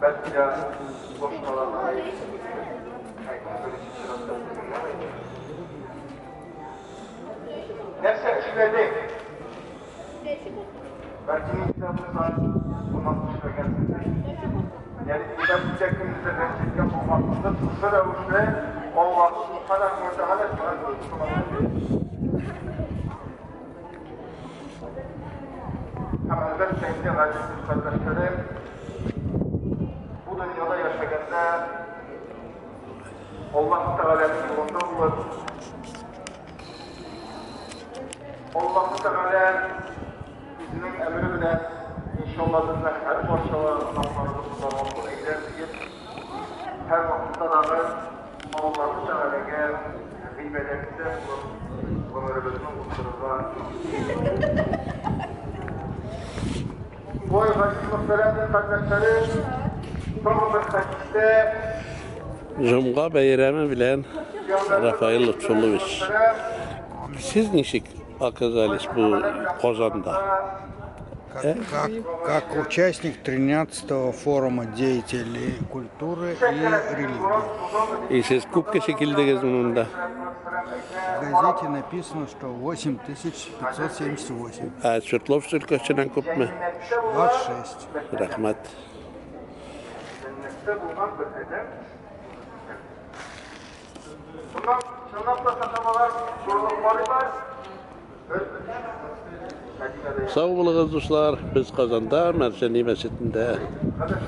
Бәлки дә башкаларны гаеплибездер. Ә иң беренче чиратта үзеңне гаеплисең. Нәрсә эшләдең? Бәлки нинди дә булса гөнаһ эшләгәнсеңдер. Ягъни дә кемнедер рәнҗеткән булгансыңдыр, шушы рәвешле Аллаһы Субханаһу ва Тәгалә сиңа сорауны бирә. Һәм әлбәттә инде, газиз дус кардәшләрем, бу дөньяда яшәгәндә Аллаһ Тәгаләнең юлында булып, Аллаһ Тәгалә үзенең әмере белән иншалла безне һәр барчалар гөнаһларыбызны да гафу әйләр диеп, һәр вакытта дагы Аллаһ Тәгаләгә гыйбадәттә булып гомеребезне уздырырга Ой, газиз мөхтәрәм кардәшләрем, тагы бер хәдистә Җомга бәйрәме белән, Рафаэль Лутфуллович. Сез ничек оказались бу Казанда? Как участник 13-го форума деятелей культуры и религии. И сез күп кеше килдегез монда? В газете написано, что 8578. Ә Свердловск өлкәсеннән күпме? 26. Рәхмәт. Җәннәттә булган бер адәм. Bundan чынлап та сахабалар борылып карыйлар. Мәдинәдә Сау булыгыз, дуслар. Без Казанда, Мәрҗани мәчетендә. Хәдәш.